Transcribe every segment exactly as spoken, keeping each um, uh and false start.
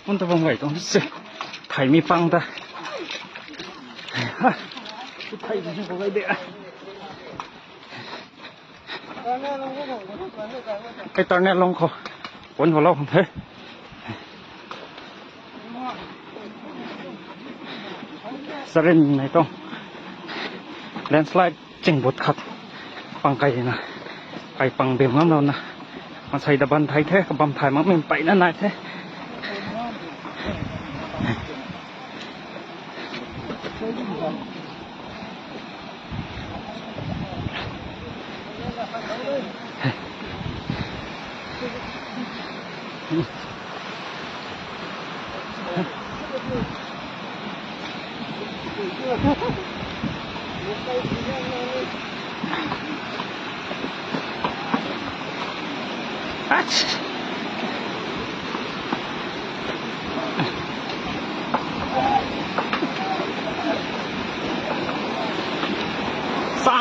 ꯄꯨꯟ ꯇꯧꯐꯝ ꯒꯥꯔꯤ ꯇꯣꯡꯁꯦ꯫ ꯊꯥꯏꯃꯤ ꯄꯥꯡꯗ꯫ ꯍꯥ꯫ ꯊꯥꯏꯃꯤ ꯄꯥꯡꯗ꯫ ꯀꯩ ꯇꯔꯅꯦ ꯂꯣꯡꯈꯣ꯫ ꯄꯣꯏꯟ ꯍꯣꯂꯥꯎ ꯍꯦ꯫ ꯆꯔꯦꯟ ꯅꯥꯏꯇꯣ꯫ Landslide ꯆꯤꯡꯕꯨꯠ ꯈꯠ꯫ ꯄꯪ ꯀꯩꯅ꯫ ꯀꯩ ꯄꯪ ꯕꯦꯝ ꯉꯝ ꯂꯧꯅ꯫ ꯃꯁꯩꯗ ꯕꯟ ꯊꯥꯏꯊꯦ ꯀꯕꯝ ꯊꯥꯏ ꯃꯛ ꯃꯤꯡ ꯄꯥꯏꯅ ꯅꯥꯏꯊꯦ꯫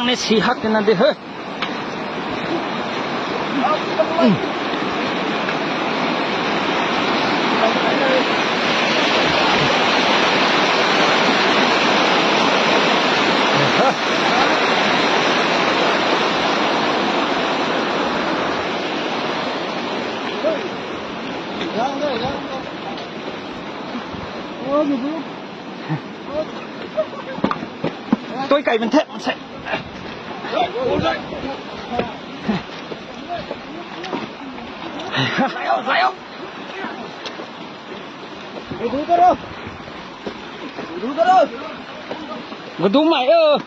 ꯆꯥꯡꯅꯦ ꯁꯤ ꯍꯛꯇꯅꯗꯤ ꯍꯦ꯫ ꯇꯣꯏ ꯀꯥꯏ ꯃꯟꯊꯦ ꯃꯟꯊꯦ꯫ Gudu mai ơ.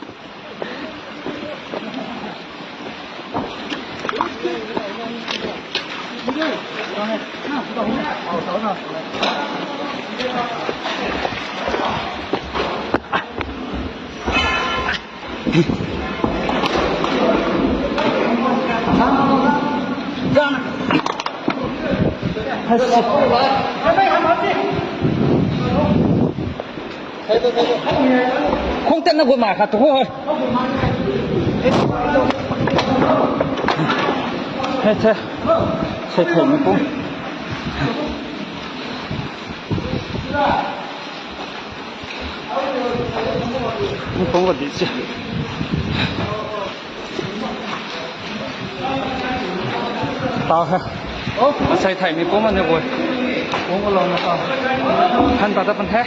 Khung tết nó gua mải khát thôi. Hết thế. Sẽ thổi một cú. ꯄꯣꯡꯒꯗꯤ ꯆꯦ꯫ ꯇꯥꯎ ꯍꯦ꯫ ꯉꯁꯥꯏ ꯊꯥꯏ ꯃꯤ ꯄꯣꯡꯒꯅꯤ ꯑꯣꯏ꯫ ꯄꯣꯡꯒ ꯂꯥꯎꯅ ꯇꯥꯎ꯫ ꯍꯟ ꯇꯥꯗ ꯄꯟꯊꯦ꯫